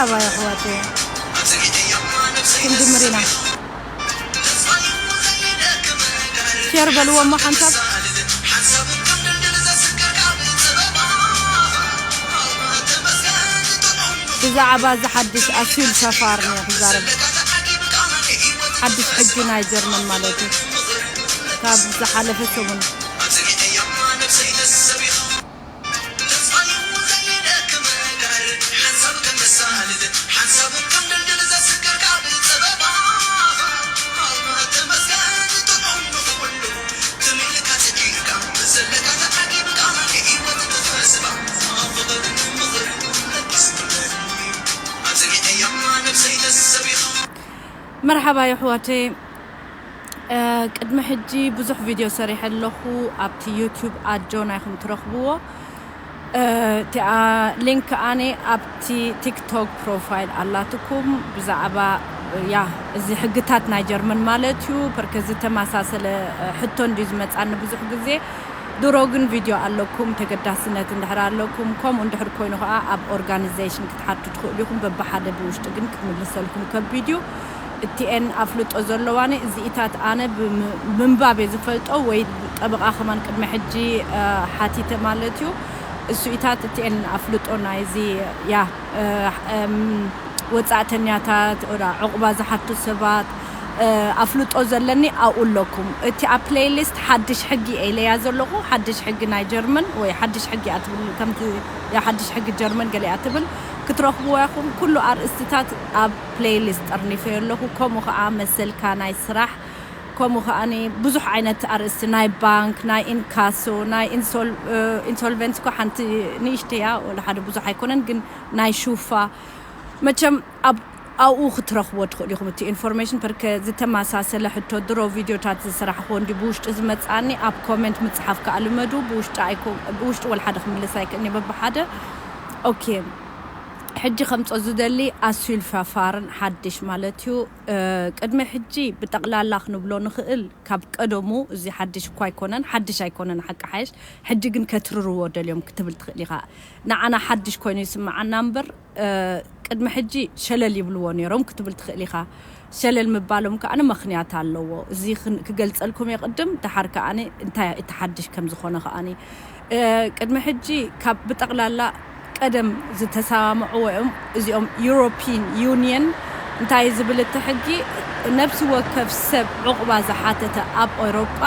ኣባ ኣሕዋተይ ክንድምር ኢና። ሸር በልዎ እሞ ሓንሳብ ብዛዕባ እዚ ሓድሽ ኣስዊል ሰፋር እየ ክዛረብ። ሓድሽ ሕጊ ናይ ጀርመን ማለት እዩ። ካብ ዝሓለፈ ሰሙን መርሓባ የሕዋተይ። ቅድሚ ሕጂ ብዙሕ ቪድዮ ሰሪሐ ኣለኹ ኣብቲ ዩቱብ ኣጆና ኢኹም ትረኽብዎ። እቲኣ ሊንክ ኣነ ኣብቲ ቲክቶክ ፕሮፋይል ኣላትኩም። ብዛዕባ ያ እዚ ሕግታት ናይ ጀርመን ማለት እዩ። ፐርከ ዝተመሳሰለ ሕቶ እንድዩ ዝመፃኒ ብዙሕ ግዜ። ድሮ ግን ቪድዮ ኣለኩም፣ ተገዳስነት እንድሕር ኣለኩም፣ ከምኡ እንድሕር ኮይኑ ከዓ ኣብ ኦርጋኒዜሽን ክትሓቱ ትኽእሉ ኢኹም። በብሓደ ብውሽጢ ግን ክምልሰልኩም ከቢድ እዩ። እቲኤን ኣፍልጦ ዘለዋኒ እዚኢታት ኣነ ብምንባብ እየ ዝፈልጦ፣ ወይ ጠበቓ ከማን ቅድሚ ሕጂ ሓቲተ ማለት እዩ። እሱኢታት እቲኤን ኣፍልጦ ናይዚ ያ ወፃእተኛታት፣ ዑቕባ ዝሓቱ ሰባት ኣፍልጦ ዘለኒ ኣብኡ ኣለኩም። እቲ ኣብ ፕሌይሊስት ሓድሽ ሕጊ እየ ኢለያ ዘለኹ። ሓድሽ ሕጊ ናይ ጀርመን ወይ ሓድሽ ሕጊ እያ ትብል፣ ከምቲ ሓድሽ ሕጊ ጀርመን ገለ እያ ትብል፣ ክትረኽብዎ ኢኹም። ኩሉ ኣርእስትታት ኣብ ፕሌይሊስት ጠርኒፈዮ ኣለኹ። ከምኡ ከዓ መሰልካ ናይ ስራሕ፣ ከምኡ ከዓ ብዙሕ ዓይነት ኣርእስቲ፣ ናይ ባንክ፣ ናይ ኢንካሶ፣ ናይ ኢንሶልቨንስ እኳ ሓንቲ ንእሽተያ፣ ወላ ሓደ ብዙሕ ኣይኮነን፣ ግን ናይ ሹፋ መቸም ኣብ ኣብኡ ክትረኽቦ ትኽእሉ ኢኹም። እቲ ኢንፎርሜሽን ፐርከ ዝተመሳሰለ ሕቶ ድሮ ቪድዮታት ዝሰራሕኹ እንዲ ብውሽጢ ዝመፅኣኒ ኣብ ኮሜንት ምፅሓፍ ከዓ ልመዱ። ብውሽጢ ኣይኮ- ብውሽጢ ወላ ሓደ ክምልስ ኣይክእልኒ በብሓደ። ኦኬ፣ ሕጂ ከምፆ ዝደሊ ኣስዩል ፋፋርን ሓድሽ ማለት እዩ። ቅድሚ ሕጂ ብጠቕላላ ክንብሎ ንኽእል ካብ ቀደሙ እዚ ሓድሽ እኳ ኣይኮነን፣ ሓድሽ ኣይኮነን ሓቂ ሓይሽ። ሕጂ ግን ከትርርዎ ደልዮም ክትብል ትኽእል ኢኻ። ንዓና ሓድሽ ኮይኑ ይስምዓና እምበር ቅድሚ ሕጂ ሸለል ይብልዎ ነይሮም ክትብል ትኽእል ኢኻ። ሸለል ምባሎም ከዓ ምኽንያት ኣለዎ። እዚ ክገልፀልኩም የቕድም፣ ድሓር ከዓ እንታይ እቲ ሓድሽ ከም ዝኾነ ከዓ። ቅድሚ ሕጂ ካብ ብጠቕላላ ቀደም ዝተሰማምዕዎ እዮም። እዚኦም ዩሮፒን ዩኒየን እንታይ ዝብል እቲ ሕጊ፣ ነብሲ ወከፍ ሰብ ዕቑባ ዝሓተተ ኣብ ኤውሮጳ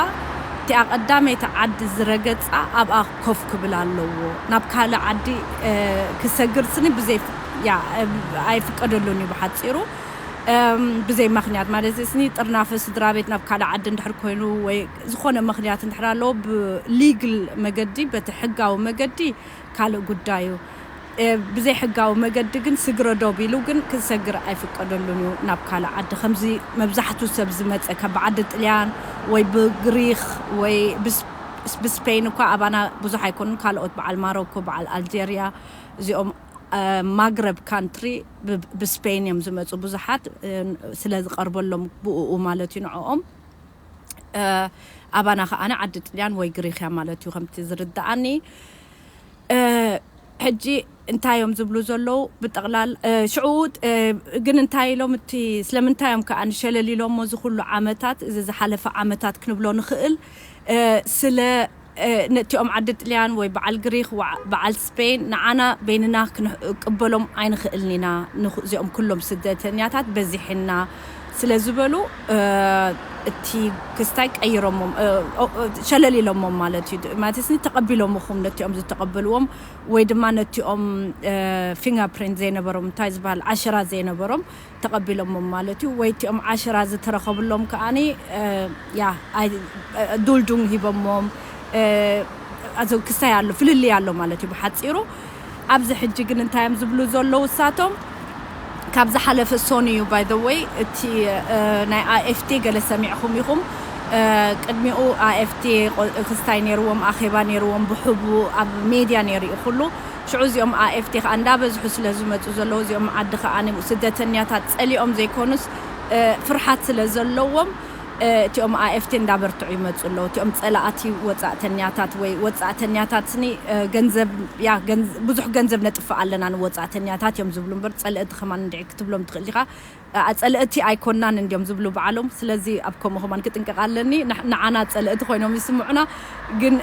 እቲኣ ቀዳመይቲ ዓዲ ዝረገጻ ኣብኣ ኮፍ ክብል ኣለዎ። ናብ ካልእ ዓዲ ክሰግር ስኒ ብዘይ ኣይፍቀደሉን እዩ ብሓጺሩ። ብዘይ ምኽንያት ማለት ስኒ ጥርናፈ ስድራ ቤት ናብ ካልእ ዓዲ እንድሕር ኮይኑ ወይ ዝኾነ ምኽንያት እንድሕር ኣለዎ ብሊግል መገዲ በቲ ሕጋዊ መገዲ ካልእ ጉዳይ እዩ። ብዘይ ሕጋዊ መገዲ ግን ስግረ ዶብ ኢሉ ግን ክሰግር ኣይፍቀደሉን እዩ ናብ ካልእ ዓዲ። ከምዚ መብዛሕቱ ሰብ ዝመጸ ካብ ዓዲ ጥልያን ወይ ብግሪኽ ወይ ብስፔን እኳ ኣባና ብዙሕ ኣይኮኑን። ካልኦት በዓል ማሮኮ፣ በዓል ኣልጀርያ፣ እዚኦም ማግረብ ካንትሪ ብስፔን እዮም ዝመፁ ብዙሓት፣ ስለ ዝቐርበሎም ብኡ ማለት እዩ ንዕኦም። ኣባና ከዓነ ዓዲ ጥልያን ወይ ግሪኽያ ማለት እዩ ከምቲ ዝርድኣኒ። ሕጂ እንታይ እዮም ዝብሉ ዘለዉ ብጠቕላል ሽዑ ግን እንታይ ኢሎም እቲ ስለምንታይ እዮም ከዓ ንሸለል ኢሎሞ እዚ ኩሉ ዓመታት፣ እዚ ዝሓለፈ ዓመታት ክንብሎ ንኽእል፣ ስለ ነቲኦም ዓዲ ጥልያን ወይ በዓል ግሪክ በዓል ስፔን ንዓና በይንና ክንቅበሎም ኣይንኽእልን ኢና። እዚኦም ኩሎም ስደተኛታት በዚሕና ስለ ዝበሉ እቲ ክስታይ ቀይሮሞም ሸለል ኢሎሞም ማለት እዩ። ማለት ተቐቢሎምኹም ነቲኦም ዝተቐበልዎም ወይ ድማ ነቲኦም ፊንገር ፕሪንት ዘይነበሮም እንታይ ዝበሃል ዓሸራ ዘይነበሮም ተቐቢሎሞም ማለት እዩ። ወይ እቲኦም ዓሸራ ዝተረኸብሎም ከዓኒ ያ ዱልዱንግ ሂቦሞም ኣዘው ክስታይ ኣሎ ፍልልይ ኣሎ ማለት እዩ ብሓፂሩ። ኣብዚ ሕጂ ግን እንታይ እዮም ዝብሉ ዘለዉ እሳቶም ካብ ዝሓለፈ ሶኒ እዩ ባይ ዘ ወይ እቲ ናይ ኣኤፍቲ ገለ ሰሚዕኹም ኢኹም። ቅድሚኡ ኣኤፍቲ ክስታይ ነይርዎም ኣኼባ ነይርዎም ብሕቡ ኣብ ሜድያ ነይሩ እዩ ኩሉ። ሽዑ እዚኦም ኣኤፍቲ ከዓ እንዳበዝሑ ስለ ዝመፁ ዘለዉ እዚኦም ዓዲ ከዓ ስደተኛታት ፀሊኦም ዘይኮኑስ ፍርሓት ስለ ዘለዎም እቲኦም ኣኤፍቲ እንዳበርትዑ ይመፁ ኣለዉ። እቲኦም ፀላእቲ ወፃእተኛታት ወይ ወፃእተኛታት ስኒ ገንዘብ ያ ብዙሕ ገንዘብ ነጥፍእ ኣለና ንወፃእተኛታት እዮም ዝብሉ እምበር ፀልእቲ ከማን እንድዒ ክትብሎም ትኽእል ዲኻ? ኣፀልእቲ ኣይኮናን እንዲዮም ዝብሉ ባዕሎም። ስለዚ ኣብ ከምኡ ከማን ክጥንቀቕ ኣለኒ። ንዓና ፀልእቲ ኮይኖም ይስምዑና፣ ግን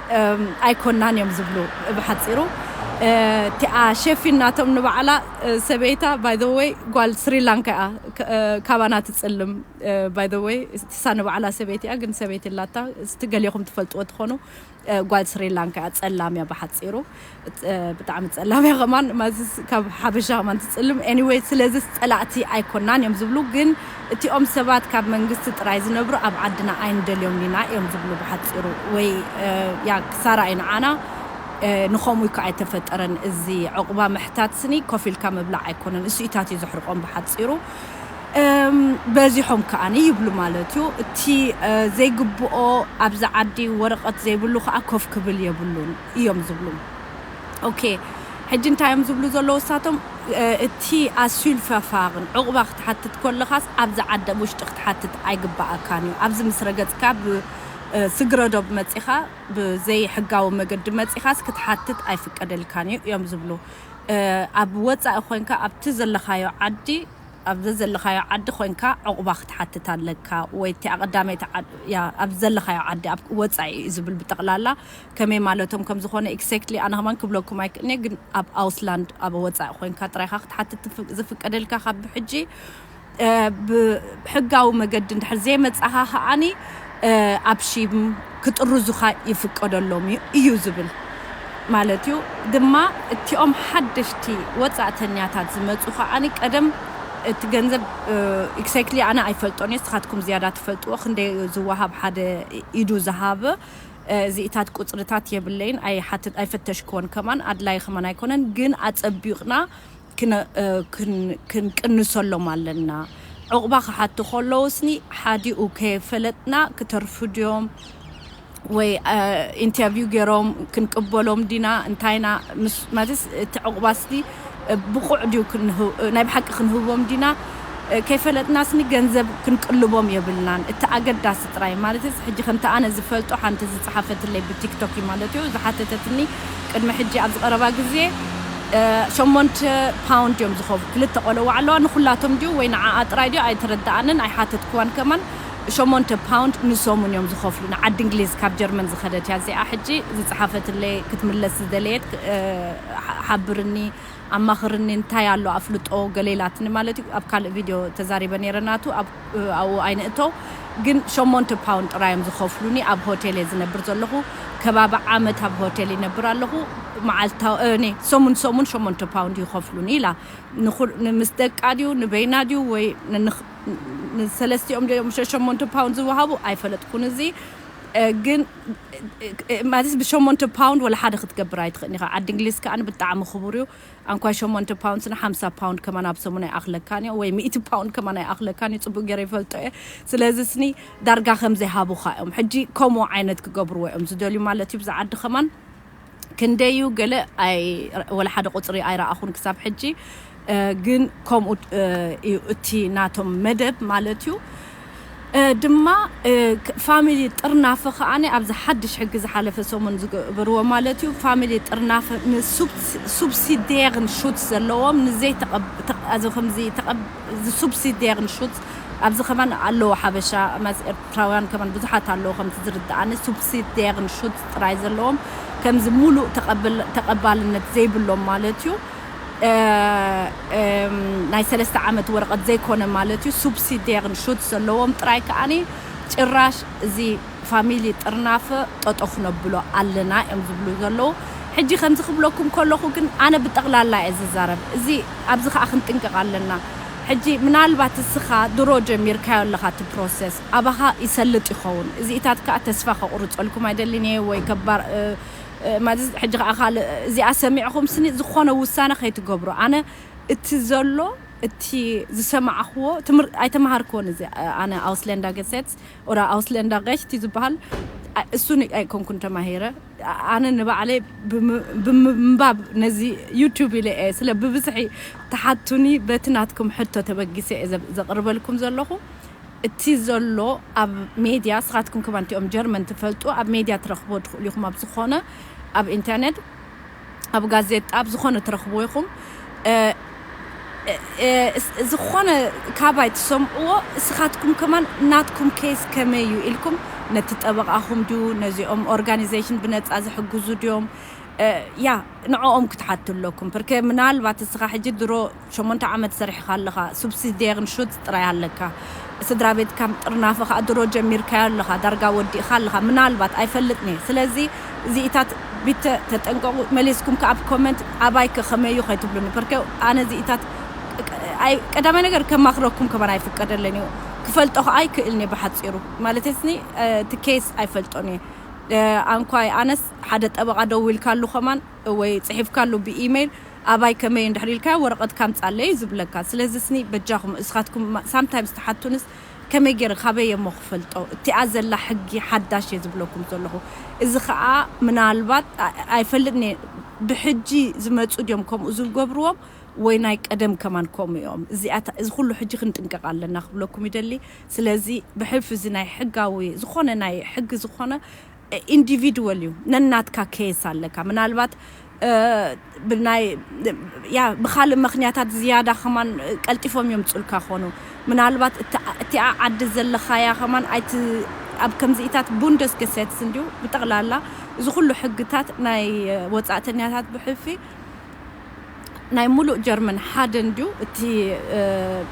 ኣይኮናን እዮም ዝብሉ። ብሓፂሩ እቲኣ ሸፊን ናቶም ንባዕላ ሰበይታ ባይ ዘ ወይ ጓል ስሪላንካ እያ። ካባና ትፅልም ባይ ዘ ወይ እሳ ንባዕላ ሰበይቲ እያ፣ ግን ሰበይቲ ላታ ስቲ ገሊኹም ትፈልጥዎ ትኾኑ። ጓል ስሪላንካ እያ፣ ፀላም እያ ብሓፂሩ። ብጣዕሚ ፀላም እያ ከማን ማዝስ ካብ ሓበሻ ከማን ትፅልም። ኤኒወይ ስለዚ ፀላእቲ ኣይኮናን እዮም ዝብሉ፣ ግን እቲኦም ሰባት ካብ መንግስቲ ጥራይ ዝነብሩ ኣብ ዓድና ኣይንደልዮም ኢና እዮም ዝብሉ ብሓፂሩ። ወይ ያ ክሳራ እዩ ንዓና ንኸምኡ እኮ ኣይተፈጠረን። እዚ ዕቑባ ምሕታት ስኒ ኮፍ ኢልካ ምብላዕ ኣይኮነን፣ እሱኢታት እዩ ዘሕርቆም ብሓፂሩ። በዚሖም ከዓኒ ይብሉ ማለት እዩ። እቲ ዘይግብኦ ኣብዚ ዓዲ ወረቐት ዘይብሉ ከዓ ኮፍ ክብል የብሉን እዮም ዝብሉ። ኦኬ፣ ሕጂ እንታይ እዮም ዝብሉ ዘለዉ እሳቶም? እቲ ኣሱል ፈፋርን ዕቑባ ክትሓትት ከለኻስ ኣብዚ ዓዲ ውሽጢ ክትሓትት ኣይግባኣካን እዩ። ኣብዚ ምስ ረገፅካ ብስግረዶብ መፂኻ ብዘይሕጋዊ መገዲ መፂኻስ ክትሓትት ኣይፍቀደልካን እዩ እዮም ዝብሉ። ኣብ ወፃኢ ኮይንካ ኣብቲ ዘለኻዮ ዓዲ ኣብ ዘዘለኻዮ ዓዲ ኮይንካ ዕቑባ ክትሓትት ኣለካ ወይ እቲኣ ቀዳመይቲ ኣብ ዘለኻዮ ዓዲ ኣብ ወፃኢ እዩ ዝብል ብጠቕላላ ከመይ ማለቶም ከም ዝኾነ ኤግዛክትሊ ኣነ ከማን ክብለኩም ኣይክእልኒ፣ ግን ኣብ ኣውስላንድ ኣብ ወፃኢ ኮይንካ ጥራይካ ክትሓትት ዝፍቀደልካ ካብ ብሕጂ ብሕጋዊ መገዲ እንድሕር ዘይመፃኻ ከዓኒ ኣብ ሺም ክጥርዙኻ ይፍቀደሎም እዩ እዩ ዝብል ማለት እዩ። ድማ እቲኦም ሓደሽቲ ወፃእተኛታት ዝመፁ ከዓኒ ቀደም እቲ ገንዘብ ኤግዛክትሊ ኣነ ኣይፈልጦን እየ፣ ንስኻትኩም ዝያዳ ትፈልጥዎ። ክንደይ ዝወሃብ ሓደ ኢዱ ዝሃበ እዚኢታት ቁፅርታት የብለይን፣ ኣይሓትት ኣይፈተሽክዎን ከማን ኣድላይ ከማን ኣይኮነን፣ ግን ኣፀቢቕና ክንቅንሰሎም ኣለና። ዕቑባ ክሓቱ ከለዉ ስኒ ሓዲኡ ከየፈለጥና ክተርፉ ድዮም ወይ ኢንተርቪው ገይሮም ክንቅበሎም ዲና እንታይና ማለትስ እቲ ዕቑባ ስኒ ብቑዕ ድዩ ናይ ብሓቂ ክንህቦም ዲና ከይፈለጥና ስኒ ገንዘብ ክንቅልቦም የብልናን። እቲ ኣገዳሲ ጥራይ ማለትስ ሕጂ ከምቲ ኣነ ዝፈልጦ ሓንቲ ዝፀሓፈትለይ ብቲክቶክ እዩ ማለት እዩ ዝሓተተትኒ ቅድሚ ሕጂ ኣብ ዝቐረባ ግዜ ሸሞንተ ፓውንድ እዮም ዝኸፍሉ። ክልተ ቆለዋ ኣለዋ፣ ንኹላቶም ድዩ ወይ ንዓኣ ጥራይ ድዩ ኣይተረድኣንን ኣይሓተትክዋን ከማን። ሸሞንተ ፓውንድ ንሰሙን እዮም ዝኸፍሉ። ንዓዲ እንግሊዝ ካብ ጀርመን ዝኸደት እያ እዚኣ። ሕጂ ዝፀሓፈትለይ ክትምለስ ዝደለየት ሓብርኒ ኣማኽርኒ እንታይ ኣሎ ኣፍልጦ ገለ ኢላትኒ ማለት እዩ። ኣብ ካልእ ቪድዮ ተዛሪበ ነይረ ናቱ ኣብኡ ኣይንእቶ። ግን ሸሞንተ ፓውንድ ጥራይ እዮም ዝኸፍሉኒ። ኣብ ሆቴል እየ ዝነብር ዘለኹ። ከባቢ ዓመት ኣብ ሆቴል ይነብር ኣለኹ። መዓልታዊ ሰሙን ሰሙን ሸሞንተ ፓውንድ ይኸፍሉኒ ኢላ። ምስ ደቃ ድዩ ንበይና ድዩ ወይ ንሰለስቲኦም ሸሞንተ ፓውንድ ዝወሃቡ ኣይፈለጥኩን። እዚ ግን ማለት ብሸሞንተ ፓውንድ ወላ ሓደ ክትገብር ኣይትኽእልኒ ኢኻ። ዓዲ እንግሊዝ ከኣ ብጣዕሚ ክቡር እዩ። ኣንኳ ሸሞንተ ፓውንድ ስኒ ሓምሳ ፓውንድ ከማን ኣብ ሰሙን ኣይኣኽለካን እዩ ወይ ሚእቲ ፓውንድ ከማን ኣይኣኽለካን እዩ። ፅቡቅ ገይረ ይፈልጦ እየ። ስለዚ ስኒ ዳርጋ ከም ዘይሃቡኻ እዮም ሕጂ ከምኡ ዓይነት ክገብርዎ እዮም ዝደልዩ ማለት እዩ። ብዛ ዓዲ ከማን ክንደዩ ገለ ወላ ሓደ ቁፅሪ ኣይረኣኹን ክሳብ ሕጂ። ግን ከምኡ እዩ እቲ ናቶም መደብ ማለት እዩ። ድማ ፋሚሊ ጥርናፈ ከዓኒ ኣብዚ ሓድሽ ሕጊ ዝሓለፈ ሰሙን ዝገበርዎ ማለት እዩ። ፋሚሊ ጥርናፈ ንሱብሲዴርን ሹት ዘለዎም ንዘይ ከምዚ ዝሱብሲዴርን ሹት ኣብዚ ከማን ኣለዎ ሓበሻ ማስ ኤርትራውያን ከማን ብዙሓት ኣለዎ ከምቲ ዝርድኣኒ ሱብሲዴርን ሹት ጥራይ ዘለዎም ከምዚ ሙሉእ ተቐባልነት ዘይብሎም ማለት እዩ። ናይ ሰለስተ ዓመት ወረቐት ዘይኮነ ማለት እዩ። ሱብሲዴርን ሹት ዘለዎም ጥራይ ከዓኒ ጭራሽ እዚ ፋሚሊ ጥርናፈ ጠጦ ክነብሎ ኣለና እዮም ዝብሉ ዘለዉ። ሕጂ ከምዚ ክብለኩም ከለኹ ግን ኣነ ብጠቕላላ እየ ዝዛረብ። እዚ ኣብዚ ከዓ ክንጥንቀቕ ኣለና። ሕጂ ምናልባት እስኻ ድሮ ጀሚርካዮ ኣለኻ እቲ ፕሮሰስ ኣባኻ ይሰልጥ ይኸውን። እዚኢታት ከዓ ተስፋ ከቑርፀልኩም ኣይደልን እየ ወይ ከባር ማለት ሕጂ ከዓ ካልእ እዚኣ ሰሚዕኹም ስኒ ዝኾነ ውሳነ ከይትገብሩ። ኣነ እቲ ዘሎ እቲ ዝሰማዕኽዎ ኣይተማሃርክዎን። እዚ ኣነ ኣውስለንዳ ገሴት ኦራ ኣውስለንዳ ገሽት ዝበሃል እሱ ኣይኮንኩን ተማሂረ። ኣነ ንባዕለይ ብምንባብ ነዚ ዩቱብ ኢለ እየ ስለ ብብዝሒ ተሓቱኒ በቲ ናትኩም ሕቶ ተበጊሰ እየ ዘቕርበልኩም ዘለኹ። እቲ ዘሎ ኣብ ሜድያ፣ ስኻትኩም ከማን እቲኦም ጀርመን ትፈልጡ፣ ኣብ ሜድያ ትረኽቦ ትኽእሉ ኢኹም። ኣብ ዝኾነ፣ ኣብ ኢንተርኔት፣ ኣብ ጋዜጣ፣ ኣብ ዝኾነ ትረኽቦ ኢኹም። እ፣ እ፣ እ፣ እስ-፣ ዝኾነ ካባይ ትሰምዕዎ፣ እስኻትኩም ከማን ናትኩም ኬስ ከመይ እዩ ኢልኩም፣ ነቲ ጠበቓኹም ድዩ፣ ነዚኦም ኦርጋኒዜሽን ብነጻ ዝሕግዙ ድዮም፣ እ፣ ያ፣ ንዕኦም ክትሓቱ ኣለኩም። ፐርከ ምናልባት እስኻ ሕጂ ድሮ ሸሞንተ ዓመት ሰሪሕኻ ኣለኻ፣ ሱብሲዲየርን ሹት ጥራይ ኣለካ። ስድራ ቤትካ ምጥርናፍ ኸኣ ድሮ ጀሚርካዮ ኣለኻ፣ ዳርጋ ወዲእኻ ኣለኻ። ምናልባት ኣይፈልጥን እየ። ስለዚ እዚኢታት ቢተ ተጠንቀቑ። መሊስኩም ከኣ ኣብ ኮመንት ኣባይ ከ ከመይ እዩ ከይትብሉኒ። ፐርከ ኣነ እዚኢታት ኣይ-፣ ቀዳማይ ነገር ከማኽረኩም ከማን ኣይፍቀደለን እዩ። ክፈልጦ ኸኣ ኣይክእልን እየ ብሓጺሩ። ማለት ስኒ፣ እ፣ እቲ ኬስ ኣይፈልጦን እየ። እ፣ ኣንኳይ ኣነስ ሓደ ጠበቓ ደዊልካሉ ከማን ወይ ጽሒፍካሉ ብኢሜይል ኣባይ ከመይ እንድሕር ኢልካ ወረቐት ካምጻለይ እዩ ዝብለካ። ስለዚ ስኒ በጃኹም እስኻትኩም ማ-፣ ሳምታይምስ ትሓቱንስ ከመይ ገይረ ካበይ እየ እሞ ክፈልጦ? እቲኣ ዘላ ሕጊ ሓዳሽ እየ ዝብለኩም ዘለኹ። እዚ ኸኣ ምናልባት ኣ-፣ ኣይፈልጥን እየ፣ ብሕጂ ዝመጹ ድዮም ከምኡ ዝገብርዎም ወይ ናይ ቀደም ከማን ከምኡ እዮም። እዚኣታ-፣ እዚ ኩሉ ሕጂ ክንጥንቀቕ ኣለና ክብለኩም ይደሊ። ስለዚ ብሕልፊ እዚ ናይ ሕጋዊ ዝኾነ ናይ ሕጊ ዝኾነ ኢንዲቪድዋል እዩ። ነናትካ ኬስ ኣለካ። ምናልባት፣ እ፣ ብናይ፣ ያ፣ ብኻልእ ምኽንያታት ዝያዳ ከማን ቀልጢፎም የምጹልካ ኾኑ። ምናልባት እታ-፣ እቲኣ ዓዲ ዘለኻያ ከማን ኣይቲ-፣ ኣብ ከምዚኢታት ቡንደስገሰትስ እንድዩ ብጠቕላላ እዚ ኩሉ ሕግታት ናይ ወጻእተኛታት ብሕልፊ ናይ ሙሉእ ጀርመን ሓደ እንድዩ። እቲ፣ እ፣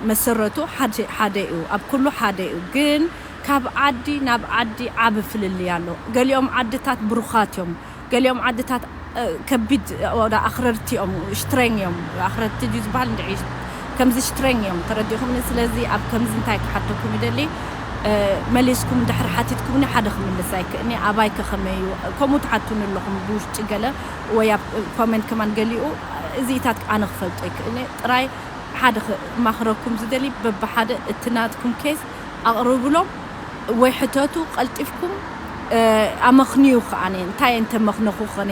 መሰረቱ ሓደ፣ ሓደ እዩ። ኣብ ኩሉ ሓደ እዩ። ግን ካብ ዓዲ ናብ ዓዲ ዓቢ ፍልልይ ኣሎ። ገሊኦም ዓድታት ብሩኻት እዮም። ገሊኦም ዓድታት፣ እ፣ ከቢድ፣ እ፣ ወደ ኣኽረርቲ እዮም፣ ሽትረኝ እዮም። ኣኽረርቲ ድዩ ዝበሃል? እንድዒ ከምዚ ሽትረኝ እዮም። ተረዲኹምኒ? ስለዚ ኣብ ከምዚ እንታይ ክሓተኩም ይደሊ፣ እ፣ መሊስኩም እንድሕር ሓቲትኩምኒ ሓደ ክምልስ ኣይክእልኒ። ኣባይ ከ ከመይ እዩ? ከምኡ ትሓቱኒ ኣለኹም ብውሽጢ ገለ ወይ ኣብ ኮመንት ከማን ገሊኡ እዚኢታት ኣነ ክፈልጦ ይክእልኒ። ጥራይ ሓደ ክማኽረኩም ዝደሊ በብሓደ እቲ ናትኩም ኬስ ኣቕርብሎም ወይ ሕተቱ ቀልጢፍኩም፣ እ፣ ኣመኽንዩ ከኣነ እንታይ እንተመኽነኹ ኸነ፣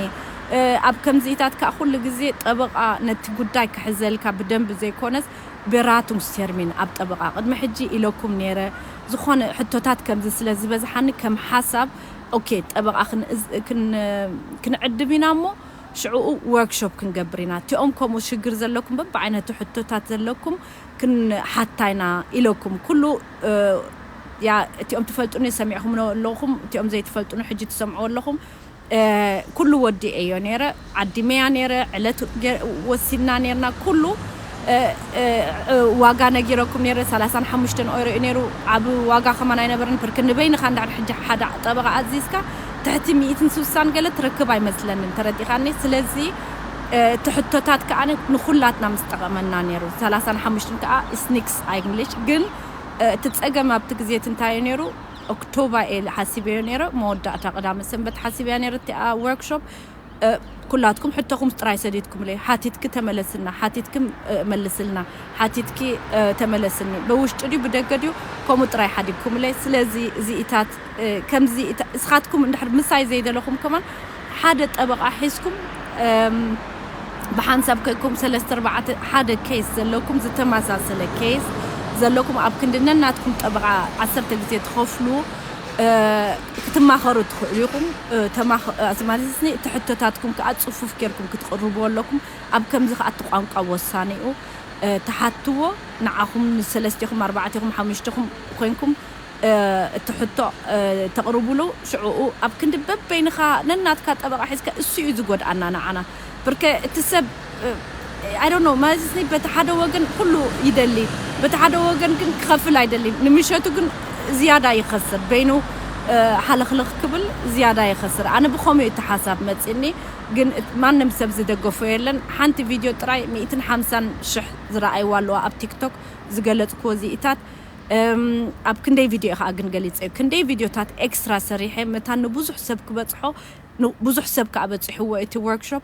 እ፣ ኣብ ከምዚኢታት ከኣ ኩሉ ግዜ ጠበቓ ነቲ ጉዳይ ክሕዘልካ ብደንቢ ዘይኮነስ ቤራቱንግስ ተርሚን ኣብ ጠበቓ ቅድሚ ሕጂ ኢለኩም ነይረ። ዝኾነ ሕቶታት ከምዚ ስለ ዝበዝሓኒ ከም ሓሳብ፣ ኦኬ፣ ጠበቓ ክን-፣ ክን-፣ ክንዕድም ኢና እሞ ሽዕኡ ወርክሾፕ ክንገብር ኢና። እቲኦም ከምኡ ሽግር ዘለኩም በብዓይነቱ ሕቶታት ዘለኩም ክንሓታ ኢና ኢለኩም። ኩሉ፣ እ፣ ያ፣ እቲኦም ትፈልጡኒ ሰሚዕኹም ኣለኹም፣ እቲኦም ዘይትፈልጡኒ ሕጂ ትሰምዕዎ ኣለኹም። እ፣ ኩሉ ወዲኤዮ ነይረ፣ ዓዲመያ ነይረ፣ ዕለት ገ-፣ ወሲንና ነይርና። ኩሉ፣ እ፣ እ፣ እ፣ ዋጋ ነጊረኩም ነይረ፣ ሰላሳን ሓሙሽተን ኦይሮ እዩ ነይሩ። ዓቢ ዋጋ ከማን ኣይነበረን። ፐርክ ንበይንኻ እንድሕር ሕጂ ሓደ ጠበቓ ኣዚዝካ ትሕቲ ሚእትን ስሳን ገለ ትረክብ ኣይመስለንን፣ ተረዲኻኒ? ስለዚ፣ እ፣ እቲ ሕቶታት ከኣ ንኹላትና ምስ ጠቐመና ነይሩ። ሰላሳን ሓሙሽተን ከኣ ስኒክስ ኣይንግሊሽ። ግን፣ እ፣ እቲ ጸገም ኣብቲ ግዜ እቲ እንታይ እዩ ነይሩ? ኦክቶባ እየ ሓሲበዮ ነይረ፣ መወዳእታ ቀዳመ ሰንበት ሓሲበያ ነይረ እቲኣ ወርክሾፕ። እ፣ ኩላትኩም ሕቶኹም ጥራይ ሰዲድኩምለይ። ሓቲትኪ ተመለስልና፣ ሓቲትኪ፣ እ፣ መልስልና፣ ሓቲትኪ፣ እ፣ ተመለስኒ። ብውሽጢ ድዩ ብደገ ድዩ? ከምኡ ጥራይ ሓዲግኩምለይ። ስለዚ እዚኢታት፣ እ፣ ከምዚ ኢታ-፣ እስኻትኩም እንድሕር ምሳይ ዘይደለኹም ከማን ሓደ ጠበቓ ሒዝኩም፣ እም፣ ብሓንሳብ ከይኩም ሰለስተ ኣርባዕተ ሓደ ኬስ ዘለኩም፣ ዝተመሳሰለ ኬስ ዘለኩም፣ ኣብ ክንዲ ነናትኩም ጠበቓ ዓሰርተ ግዜ ትኸፍሉ፣ እ፣ ክትማኸሩ ትኽእሉ ኢኹም። እ፣ ተማኽ-፣ እ፣ እዚ ማለት እዚ እቲ ሕቶታትኩም ከኣ ጽፉፍ ጌርኩም ክትቕርብዎ ኣለኩም። ኣብ ከምዚ ከኣ እቲ ቋንቋ ወሳኒ እዩ። እ፣ ትሓትዎ ንዓኹም ንሰለስቴኹም፣ ኣርባዕቴኹም፣ ሓሙሽተኹም ኮይንኩም፣ እ፣ እቲ ሕቶ፣ እ፣ ተቕርቡሉ። ሽዕኡ ኣብ ክንዲ በበይንኻ ነናትካ ጠበቓ ሒዝካ እሱ እዩ ዝጎድኣና ንዓና። ብርከ እቲ ሰብ፣ እ፣ I don't know፣ ማለት እዚ በቲ ሓደ ወገን ኩሉ ይደሊ፣ በቲ ሓደ ወገን ግን ክኸፍል ኣይደልን። ንምሸቱ ግን ዝያዳ ይኸስር፣ በይኑ፣ እ፣ ሓለኽለኽ ክብል ዝያዳ ይኸስር። ኣነ ብኸምኡ እዩ እቲ ሓሳብ መጺእኒ፣ ግን እት-፣ ማንም ሰብ ዝደገፎ የለን። ሓንቲ ቪድዮ ጥራይ ሚእትን ሓምሳን ሽሕ ዝረኣይዋ ኣለዋ ኣብ ቲክቶክ ዝገለጽክዎ እዚኢታት። እም፣ ኣብ ክንደይ ቪድዮ ከኣ ግን ገሊጸ፣ ክንደይ ቪድዮታት ኤክስትራ ሰሪሐ፣ መታን ንብዙሕ ሰብ ክበጽሖ፣ ን-፣ ብዙሕ ሰብ ከኣ በጺሕዎ እቲ ወርክሾፕ።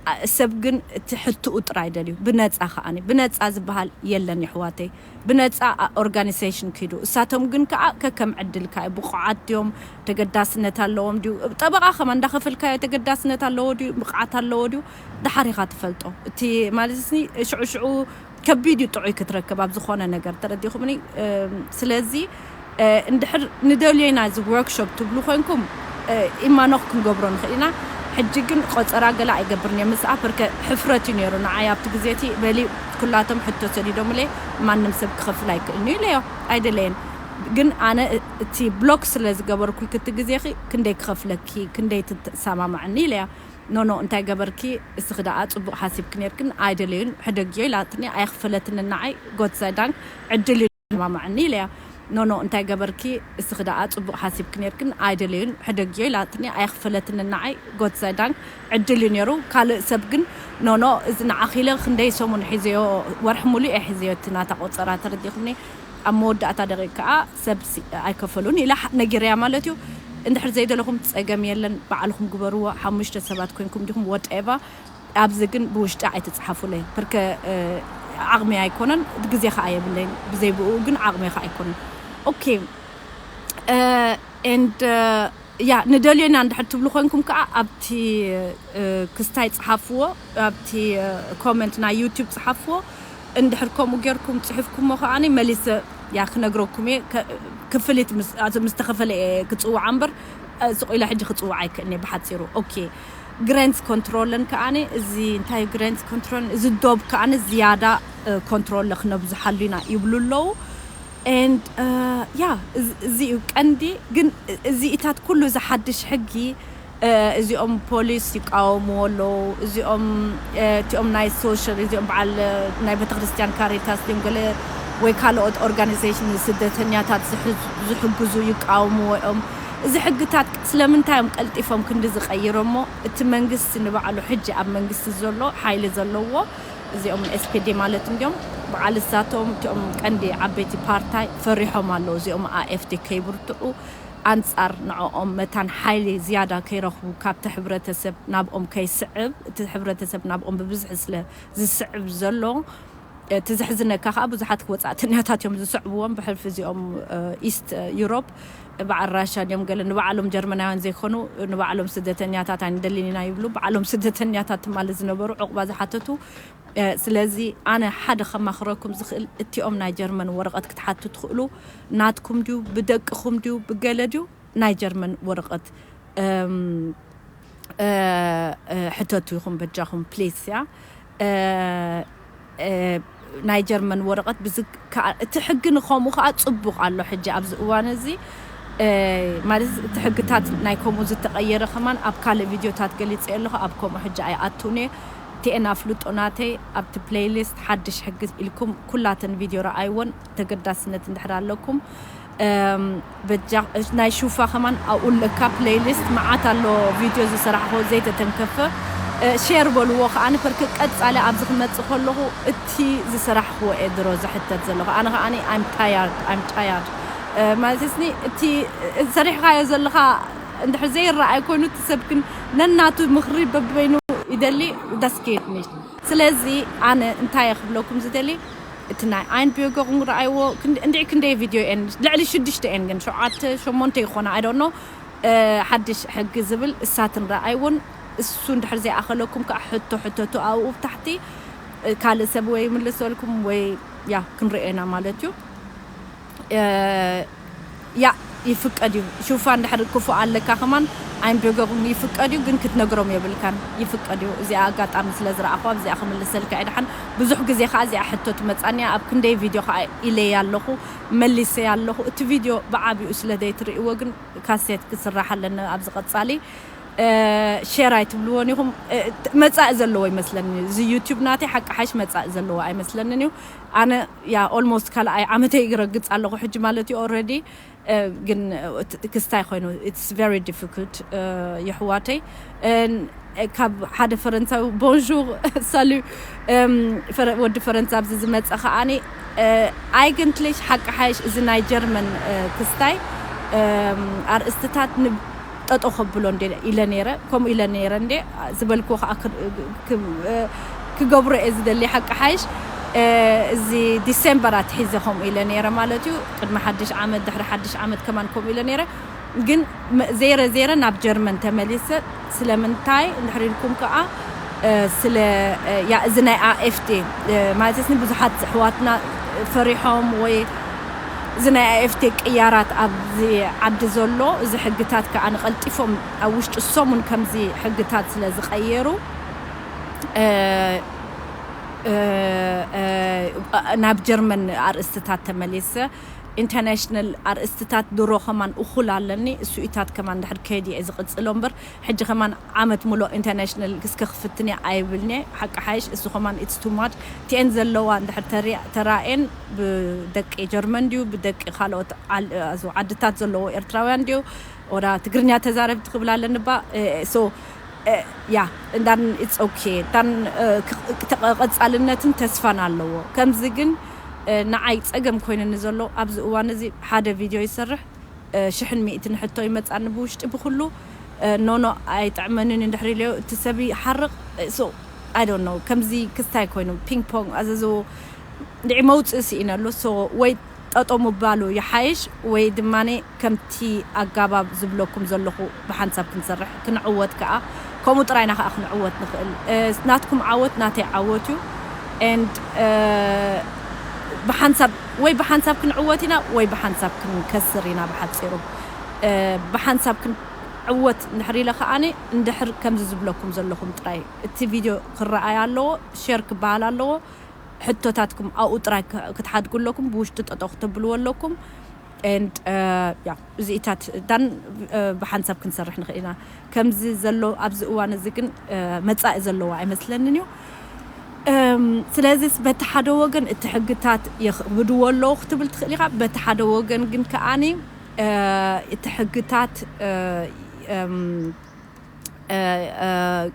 ኣ፣ ሰብ ግን እቲ ሕትኡ ጥራይ ደልዩ፣ ብነጻ ከኣኒ፣ ብነጻ ዝበሃል የለን የሕዋተይ። ብነጻ ኣ-፣ ኦርጋኒዜሽን ኪዱ። እሳቶም ግን ከኣ ከከም ዕድልካ እዩ፣ ብቑዓት ድዮም፣ ተገዳስነት ኣለዎም ድዩ? ጠበቓ ከማን እንዳኸፈልካዮ ተገዳስነት ኣለዎ ድዩ? ብቕዓት ኣለዎ ድዩ? ደሓር ኢኻ ትፈልጦ። እቲ ማለት ስኒ ሽዑ ሽዑ ከቢድ እዩ ጥዑይ ክትረክብ ኣብ ዝኾነ ነገር፣ ተረዲኹምኒ? እም፣ ስለዚ እንድሕር ንደልዮ ኢና እዚ ወርክሾፕ ትብሉ ኮይንኩም፣ ኢማኖክ ክንገብሮ ንኽእል ኢና። ሕጂ ግን ቆፀራ ገለ ኣይገብርን እየ ምስኣ፣ ፐርከ ሕፍረት እዩ ነይሩ ንዓይ ኣብቲ ግዜ እቲ። በሊ ኩላቶም ሕቶ ሰዲዶምለይ፣ ማንም ሰብ ክኸፍል ኣይክእልን እዩ ኢለዮ። ኣይደለየን። ግን ኣነ እቲ ብሎክ ስለ ዝገበርኩልኪ እቲ ግዜኺ፣ ክንደይ ክኸፍለኪ፣ ክንደይ ትሰማማዕኒ ኢለያ። ኖኖ፣ እንታይ ገበርኪ? እስኺ ደኣ ጽቡቕ ሓሲብኪ ነርክን። ኣይደለዩን፣ ሕደግዮ ኢላትኒ። ኣይኽፈለትኒ ንዓይ። ጎት ሳይዳንክ፣ ዕድል እዩ፣ ሰማማዕኒ ኢለያ። ኖኖ፣ እንታይ ገበርኪ? እስኺ ደኣ ጽቡቕ ሓሲብኪ ነርክን። ኣይደለዩን፣ ሕደግዮ ኢላትኒ። ኣይኽፈለትኒ ንዓይ። ጎት ሳይዳንክ፣ ዕድል እዩ ነይሩ። ካልእ ሰብ ግን ኖኖ፣ እዚ ንዓኺ ኢለ ክንደይ ሰሙን ሒዘዮ፣ ወርሒ ሙሉእ እየ ሒዘዮ እቲ ናታ ቆጸራ፣ ተረዲኹኒ። ኣብ መወዳእታ ደቂቕ ከኣ ሰብ ሲ-፣ ኣይከፈሉን ኢላ ሓ-፣ ነጊረያ ማለት እዩ። እንድሕር ዘይደለኹም ጸገም የለን፣ ባዕልኹም ግበርዎ። ሓሙሽተ ሰባት ኮይንኩም ዲኹም፣ ወደኤቫ። ኣብዚ ግን ብውሽጢ ኣይትጽሓፉለይ፣ ፐርከ፣ እ፣ ዓቕሚ ኣይኮነን፣ ግዜ ኸኣ የብለይን። ብዘይ ብኡ ግን ዓቕሚ ኸኣ ኣይኮነን። ኦኬ። እ፣ ኤንድ፣ እ፣ ያ፣ ንደልዮ ኢና እንድሕር ትብሉ ኮይንኩም ከኣ ኣብቲ፣ እ፣ ክስታይ ጽሓፍዎ፣ ኣብቲ፣ እ፣ ኮመንት ናይ ዩቲዩብ ጽሓፍዎ። እንድሕር ከምኡ ጌርኩም ጽሒፍኩሞ ከኣኒ መሊሰ፣ ያ፣ ክነግረኩም እየ። ከ-፣ ክፍሊት ምስ፣ ምስ ተኸፈለ እየ ክጽውዓ እምበር፣ እ፣ ስቕ ኢለ ሕጂ ክጽውዓ ኣይክእልን እየ ብሓጺሩ። ኦኬ። ግሬንስ ኮንትሮልን ከኣኒ፣ እዚ እንታይ ግሬንስ ኮንትሮል፣ እዚ ዶብ ከኣኒ ዝያዳ፣ እ፣ ኮንትሮል ክነብዝሓሉ ኢና ይብሉ ኣለዉ። ኤንድ፣ እ፣ ያ፣ እዚ፣ እዚ እዩ ቀንዲ። ግን እዚ ኢታት ኩሉ፣ እዚ ሓድሽ ሕጊ፣ እ፣ እዚኦም ፖሊስ ይቃወምዎ ኣለዉ። እዚኦም፣ እ፣ እቲኦም ናይ ሶሻል፣ እዚኦም በዓል፣ እ፣ ናይ ቤተክርስትያን ካሪታስ ድዮም ገለ ወይ ካልኦት ኦርጋናይዜሽን ንስደተኛታት ዝሕዝ-፣ ዝሕግዙ ይቃወምዎ እዮም። እዚ ሕግታት ስለምንታይ እዮም ቀልጢፎም ክንዲ ዝቐይሮሞ? እቲ መንግስቲ ንባዕሉ፣ ሕጂ ኣብ መንግስቲ ዘሎ፣ ሓይሊ ዘለዎ፣ እዚኦም ኤስ ፒ ዲ ማለት እንዲዮም፣ በዓል እሳቶም፣ እቲኦም ቀንዲ ዓበይቲ ፓርታይ ፈሪሖም ኣለዉ። እዚኦም ኣኤፍዲ ከይብርትዑ፣ ኣንጻር ንዕኦም መታን ሓይሊ ዝያዳ ከይረኽቡ፣ ካብቲ ሕብረተሰብ ናብኦም ከይስዕብ፣ እቲ ሕብረተሰብ ናብኦም ብብዝሒ ስለ ዝስዕብ ዘሎ፣ እቲ ዘሕዝነካ ከኣ ብዙሓት ወጻእተኛታት እዮም ዝስዕብዎም። ብሕልፊ እዚኦም፣ እ፣ ኢስት፣ እ፣ ዩሮፕ፣ በዓል ራሻ ድዮም ገለ፣ ንባዕሎም ጀርመናውያን ዘይኮኑ፣ ንባዕሎም ስደተኛታት ኣይንደልን ኢና ይብሉ። ባዕሎም ስደተኛታት ትማሊ ዝነበሩ፣ ዕቑባ ዝሓተቱ። እ፣ ስለዚ ኣነ ሓደ ከማኽረኩም ዝኽእል፣ እቲኦም ናይ ጀርመን ወረቐት ክትሓቱ ትኽእሉ፣ ናትኩም ድዩ፣ ብደቅኹም ድዩ፣ ብገለ ድዩ፣ ናይ ጀርመን ወረቐት፣ እም፣ እ፣ እ፣ ሕተቱ ኢኹም በጃኹም ፕሊስ፣ ያ። እ፣ እ፣ ናይ ጀርመን ወረቐት ብዝ-፣ ከኣ፣ እቲ ሕጊ ንኸምኡ ከኣ ጽቡቕ ኣሎ። ሕጂ ኣብዚ እዋን እዚ፣ እ፣ ማለት እቲ ሕግታት ናይ ከምኡ ዝተቐየረ ከማን ኣብ ካልእ ቪድዮታት ገሊጸ ኣለኹ። ኣብ ከምኡ ሕጂ ኣይኣትውን እየ። ቲኤን ኣፍልጦ ናተይ ኣብቲ ፕሌይሊስት ሓድሽ ሕጊ ኢልኩም ኩላተን ቪድዮ ረኣይወን፣ ተገዳስነት እንድሕር ኣለኩም። እም፣ በጃ-፣ ናይ ሹፋ ከማን ኣብኡ ኣለካ ፕሌይሊስት መዓት ኣሎ ቪድዮ ዝሰራሕኹ ዘይተተንከፈ። እ፣ ሼር በልዎ ከኣ ንፈርክ ቀጻሊ ኣብዚ ክመጽእ ከለኹ እቲ ዝሰራሕኽዎ እየ ድሮ ዝሕተት ዘለኹ። ኣነ ከኣ I'm tired, I'm tired። እ፣ ማለት ስኒ እቲ ሰሪሕኻዮ ዘለኻ እንድሕር ዘይረኣይ ኮይኑ እቲ ሰብ ግን ነናቱ ምኽሪ በበይኑ ይደሊ፣ ዳስኬት ሚ። ስለዚ ኣነ እንታይ እየ ክብለኩም ዝደሊ፣ እቲ ናይ ኣይንቢዮገኹም ረኣይዎ፣ ክንድ-፣ እንድዒ ክንደይ ቪድዮ እየን፣ ልዕሊ ሽዱሽተ እየን፣ ግን ሸውዓተ፣ ሸሞንተ ይኾና፣ I don't know። እ፣ ሓድሽ ሕጊ ዝብል እሳትን ረኣይዎን፣ እሱ እንድሕር ዘይኣኸለኩም ከኣ ሕቶ ሕተቱ ኣብኡ ብታሕቲ፣ እ፣ ካልእ ሰብ ወይ ይምልሰልኩም ወይ፣ ያ፣ ክንርእዮ ኢና ማለት እዩ። እ፣ ያ፣ ይፍቀድ እዩ። ሹፋ እንድሕር ክፉእ ኣለካ ከማን ኣይንቢዮገኹም ይፍቀድ እዩ፣ ግን ክትነግሮም የብልካን። ይፍቀድ እዩ። እዚኣ ኣጋጣሚ ስለ ዝረኣኹዋ፣ እዚኣ ክምልሰልካ እየ። ደሓን ብዙሕ ግዜ ከኣ እዚኣ ሕቶ ትመጻኒ እያ። ኣብ ክንደይ ቪድዮ ከኣ ኢለያ ኣለኹ፣ መሊሰያ ኣለኹ። እቲ ቪድዮ ብዓቢኡ ስለ ዘይትርእይዎ ግን ካሴት ክስራሕ ኣለኒ ኣብዚ ቀጻሊ። እ፣ ሼር ኣይትብልዎን ኢኹም። እ፣ መጻኢ ዘለዎ ይመስለኒ። እዚ ዩቲዩብ ናተይ ሓቂ ሓይሽ መጻኢ ዘለዎ ኣይመስለንን እዩ። ኣነ፣ ያ፣ ኦልሞስት ካልኣይ ዓመተይ ይረግጽ ኣለኹ ሕጂ ማለት እዩ ኦልሬዲ። እ፣ ግን፣ እ፣ እቲ ክስታይ ኮይኑ፣ it's very difficult፣ እ፣ የሕዋተይ። እ፣ ካብ ሓደ ፈረንሳዊ፣ ቦንዡር፣ ሳሉ፣ እም፣ ፈረ-፣ ወዲ ፈረንሳ ኣብዚ ዝመጸ ከኣኒ፣ እ፣ ኣይገንትሌሽ ሓቂ ሓይሽ እዚ ናይ ጀርመን፣ እ፣ ክስታይ፣ እም፣ ኣርእስትታት ን-፣ ጠጠው ከብሎ እንዴ ኢለ ነይረ፣ ከምኡ ኢለ ነይረ እንዴ ዝበልክዎ ከኣ ክ-፣ ክ-፣ እ፣ ክገብሮ እየ ዝደሊ ሓቂ ሓይሽ። እ፣ እዚ ዲሴምበር ኣትሒዘ ከምኡ ኢለ ነይረ ማለት እዩ። ቅድሚ ሓድሽ ዓመት፣ ድሕሪ ሓድሽ ዓመት ከማን ከምኡ ኢለ ነይረ። ግን መ-፣ ዘይረ ዘይረ ናብ ጀርመን ተመሊሰ። ስለምንታይ እንድሕር ኢልኩም ከኣ፣ እ፣ ስለ፣ እ፣ ያ፣ እዚ ናይ ኣኤፍዴ፣ እ፣ ማለት ስኒ ብዙሓት ኣሕዋትና ፈሪሖም ወይ እዚ ናይ ኣኤፍቴ ቅያራት ኣብዚ ዓዲ ዘሎ፣ እዚ ሕግታት ከኣ ንቐልጢፎም ኣብ ውሽጢ ሰሙን ከምዚ ሕግታት ስለ ዝቐየሩ፣ እ፣ እ፣ እ፣ ናብ ጀርመን ኣርእስትታት ተመሊሰ። ኢንተርናሽናል ኣርእስትታት ድሮ ከማን እኹል ኣለኒ፣ እሱኢታት ከማን ድሕር ከይድ እየ ዝቕጽሎ እምበር፣ ሕጂ ከማን ዓመት ሙሉእ ኢንተርናሽናል እስከ ክፍትን እየ ኣይብልኒ። ሓቂ ሓይሽ፣ እሱ ከማን ኢትስ ቱ ማች። ቲኤን ዘለዋ እንድሕር ተሪ-፣ ተራእየን ብደቂ ጀርመን ድዩ፣ ብደቂ ካልኦት ዓል-፣ ኣዞ ዓድታት ዘለዎ ኤርትራውያን ድዩ፣ ወላ ትግርኛ ተዛረብቲ ክብል ኣለኒ ባ። እ፣ ሶ፣ እ፣ ያ፣ እንዳን ኢትስ ኦኬ። እንዳን፣ እ፣ ክ-፣ ክ-፣ ተቐ-፣ ቀጻልነትን ተስፋን ኣለዎ። ከምዚ ግን፣ እ፣ ንዓይ ጸገም ኮይኑኒ ዘሎ ኣብዚ እዋን እዚ ሓደ ቪድዮ ይሰርሕ፣ እ፣ ሽሕን ሚእትን ሕቶ ይመጻኒ ብውሽጢ ብኩሉ፣ እ፣ ኖ፣ ኖ፣ ኣይጥዕመንን እንድሕር ኢለዮ፣ እቲ ሰብ ይሓርቕ። እ፣ ሶ፣ I don't know፣ ከምዚ ክስታይ ኮይኑ ፒንግ ፖንግ ኣዘዞ እንድዒ መውጽኢ ስኢነ ኣሎ። ሶ፣ ወይ ጠጦ ምባሉ ይሓይሽ፣ ወይ ድማኒ ከምቲ ኣጋባብ ዝብለኩም ዘለኹ ብሓንሳብ ክንሰርሕ፣ ክንዕወት ከኣ፣ ከምኡ ጥራይና ከኣ ክንዕወት ንኽእል። እ፣ ናትኩም ዓወት ናተይ ዓወት እዩ። And፣ እ፣ ብሓንሳብ፣ ወይ ብሓንሳብ ክንዕወት ኢና፣ ወይ ብሓንሳብ ክንከስር ኢና። ብሓጺሩ፣ እ፣ ብሓንሳብ ክንዕወት እንድሕር ኢለ ከኣኒ፣ እንድሕር ከምዚ ዝብለኩም ዘለኹም ጥራይ እቲ ቪድዮ ክረኣይ ኣለዎ፣ ሼር ክበሃል ኣለዎ። ሕቶታትኩም ኣብኡ ጥራይ ክ-፣ ክትሓድጉ ኣለኩም፣ ብውሽጢ ጠጠው ክተብልዎ ኣለኩም። And፣ እ፣ ያ፣ እዚኢታት ዳን፣ እ፣ ብሓንሳብ ክንሰርሕ ንኽእል ኢና። ከምዚ ዘሎ ኣብዚ እዋን እዚ ግን፣ እ፣ መጻኢ ዘለዋ ኣይመስለንን እዩ። እም፣ ስለዚስ በቲ ሓደ ወገን እቲ ሕግታት የኽብድዎ ኣለዉ ክትብል ትኽእል ኢኻ። በቲ ሓደ ወገን ግን ከኣኒ፣ እ፣ እቲ ሕግታት፣ እ፣ እም፣ እ፣ እ፣